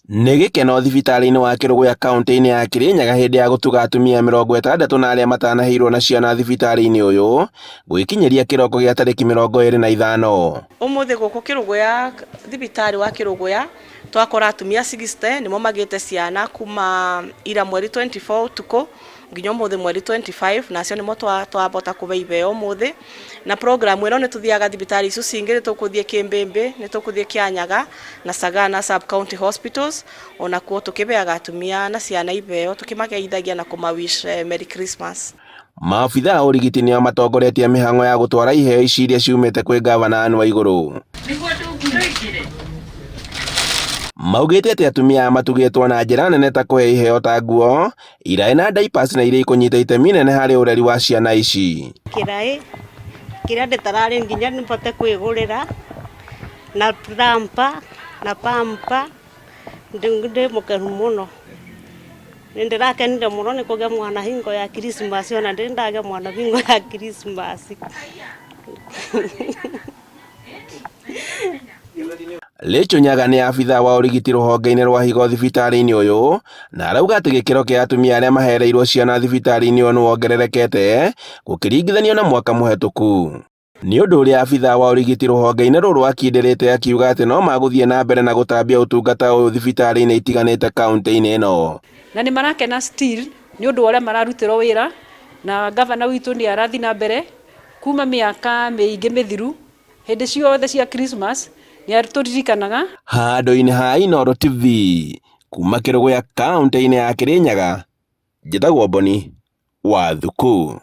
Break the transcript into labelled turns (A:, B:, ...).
A: Nĩ gĩkeno thibitarĩ-inĩ wa Kĩrũgũya kauntĩ-inĩ ya Kĩrĩnyaga hĩndĩ ya gũtuga atumia 60 na arĩa matanaheirwo na ciana thibitarĩ-inĩ ũyũ gwĩkinyĩria kĩroko gĩa tarĩki 25.
B: Ũmũthĩ gũkũ Kĩrũgũya thibitarĩ wa Kĩrũgũya twakora atumia 60 nĩmo magĩte ciana kuma ira mweri 24 ũtukũ nginya ũmũthĩ mweri 25 na acio nĩmo twabota kũbe ibeo ũmũthĩ. Na program ĩno nĩ tũthiaga thibitarĩ icio cingĩ, nĩ tũkũthiĩ Kĩmbĩmbĩ, nĩ tũkũthiĩ Kĩanyaga na Sagana sub county hospitals, onakuo tũkĩbeaga atumia na ciana ibeo tũkĩmageithagia na kũma wish Merry Christmas.
A: Maabithaa a ũrigiti nĩo matongoretie mĩhang'o ya gũtwara iheo ici iria ciumĩte kwĩ ngavana Anne Waigũrũ. Maugĩte atĩ atumia aya matugĩtwo na njĩra nene ta kũhe iheo ta nguo, Iraĩ na diapers na iria ikũnyita itemi inene harĩ ũreri wa ciana ici.
C: Kĩraĩ kĩrĩa ndĩtararĩ nginya mbote kwĩgũrĩra na pamper na pamper ndĩ mũkenu mũno. Nĩ ndĩrakenire mũno nĩ kũgĩa mwana hingo ya Christmas ona ndirĩ ndagĩa mwana hingo ya Christmas.
A: Rachel Nyaga nĩ abithaa wa ũrigiti rũhonge-inĩ rwa higo thibitarĩ-inĩ ũyũ na arauga atĩ gĩkĩro kĩa atumia arĩa mahereirwo ciana thibitarĩ-inĩ ũyũ nĩ wongererekete gũkĩringithanio na mwaka mũhetũku. Nĩ ũndũ ũrĩa abithaa wa ũrigiti rũhonge-inĩ rũrũ akindĩrĩte akiuga atĩ no magũthiĩ na mbere na gũtambia ũtungata ũyũ thibitarĩ-inĩ itiganĩte kaũntĩ-inĩ ĩno.
D: Na nĩ marakena still nĩ ũndũ wa ũrĩa mararutĩrwo wĩra na ngavana witũ nĩ arathiĩ na mbere kuma mĩaka mĩingĩ mĩthiru. Hĩndĩ ciothe cia Christmas nĩ atũririkanaga.
A: Handũ-inĩ ha Inooro TV, kuma Kĩrũgũya kauntĩ-inĩ ya Kĩrĩnyaga, njĩtagwo Boni wa Thuku.